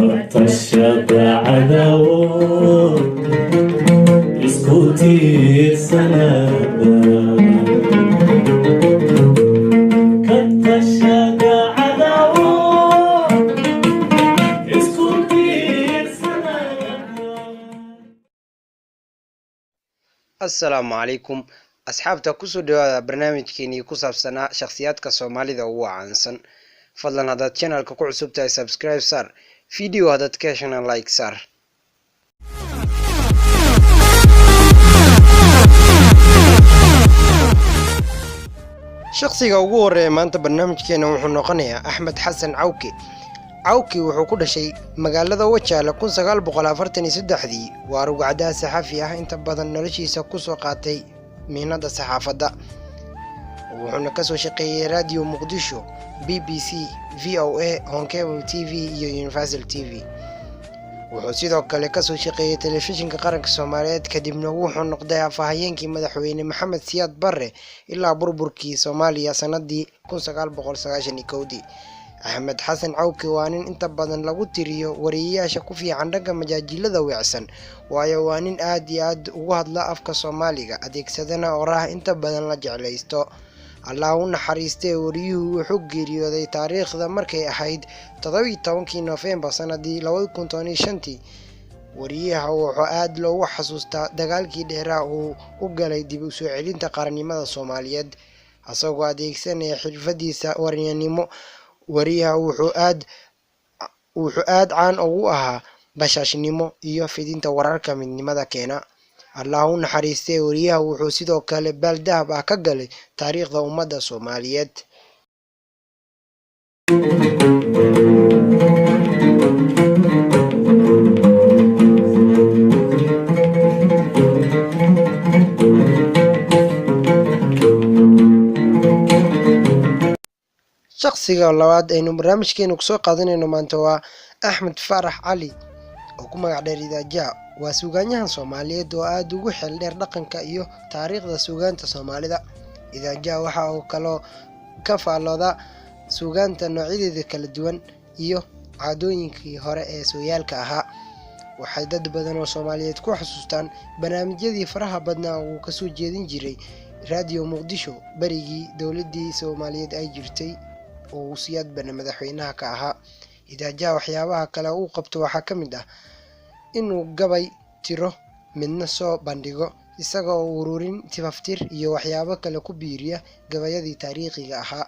Ka tashada cadaawo, isku tiirsanaada. Ka tashada cadaawo, isku tiirsanaada. Assalaamu calaykum asxaabta, kusoo dhawaada barnaamijkeenii ku saabsanaa shakhsiyaadka Soomaalida ugu caansan. Fadlan haddaad channelka ku cusub tahay, subscribe saar, video haddaad ka heshana like saar. Shakhsiga ugu horeeya maanta barnaamijkeena wuxuu noqonayaa Axmed Xasan Cawke. Cawki wuxuu ku dhashay magaalada Wajaale 1943-dii. Waa rugcadaha saxafi ah, inta badan noloshiisa kusoo qaatay mihnada saxaafadda, wuxuuna kasoo shaqeeyey Radio Muqdisho, BBC, VOA, Horn Cable TV iyo Universal TV. Wuxuu sidoo kale kasoo shaqeeyey Telefishinka Qaranka Soomaaliyeed. Kadibna wuxuu noqday afhayeenkii Madaxweyne Maxamed Siyaad Barre ilaa burburkii Soomaaliya sanadii 1991-dii. Axmed Xasan Cawke waa nin inta badan lagu tiriyo wariyeyaasha ku fiican dhanka majaajilada weecsan, waayo waa nin aad iyo aad ugu hadla afka Soomaaliga, adeegsadana oraah inta badan la jeclaysto. Allah u naxariistee, wariyuhu wuxuu geeriyooday taariikhda markay ahayd 17-kii Noofembar sanadii 2015-tii. Wariyaha wuxuu aada loogu xasuustaa dagaalkii dheeraa uu u galay dib u soo celinta qarannimada Soomaaliyeed, asagoo adeegsanaya xirfadiisa wariyanimo. Wariyaha wuxuu aad caan ugu ahaa bashaashnimo iyo fidinta wararka midnimada keena. Allah u naxariistee, wariyaha wuxuu sidoo kale baal dahab ah ka galay taariikhda ummadda Soomaaliyeed. Shaqsiga labaad aynu barnaamijkeena kusoo qaadanayno maanta waa Axmed Faarax Cali oo ku magac dheer Idaajaha. Waa suugaanyahan Soomaaliyeed oo aada ugu xeel dheer dhaqanka iyo taariikhda suugaanta Soomaalida. Idaajaha waxa uu kaloo ka faallooda suugaanta noocyadeeda kala duwan iyo caadooyinkii hore ee sooyaalka ahaa. Waxay dad badan oo Soomaaliyeed ku xasuustaan barnaamijyadii faraha badnaa uu kasoo jeedin jiray Radio Muqdisho berigii dowladii Soomaaliyeed ay jirtay oo uu Siyaad Barre madaxweynaha ka ahaa. Idaajaha waxyaabaha kale uu qabto waxaa ka mid ah inuu gabay tiro midna soo bandhigo, isaga oo ururin, tifaftir iyo waxyaabo kale ku biiriya gabayadii taariikhiga ahaa.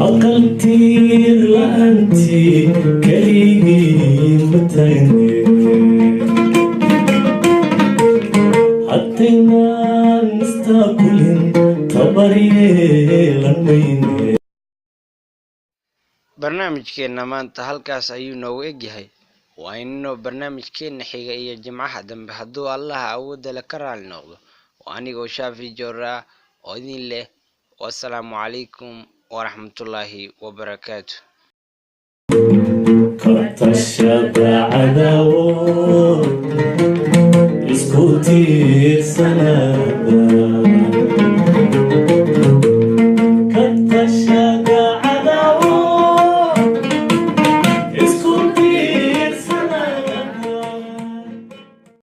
Aqal tiir la'aantii keligii ma tagne, haddaynaan istaakulin tabar yeelan mayne. Barnaamijkeenna maanta halkaas ayuu noogu egyahay. Waa inoo barnaamijkeenna xiga iyo Jimcaha dambe hadduu Allaha awoodda le ka raali noqdo. Waa anigoo Shaafi Joora ah oo idin leh wasalaamu calaykum waraxmatullaahi wabarakaatu. Ka tashada cadaawo, isku tiirsanaada.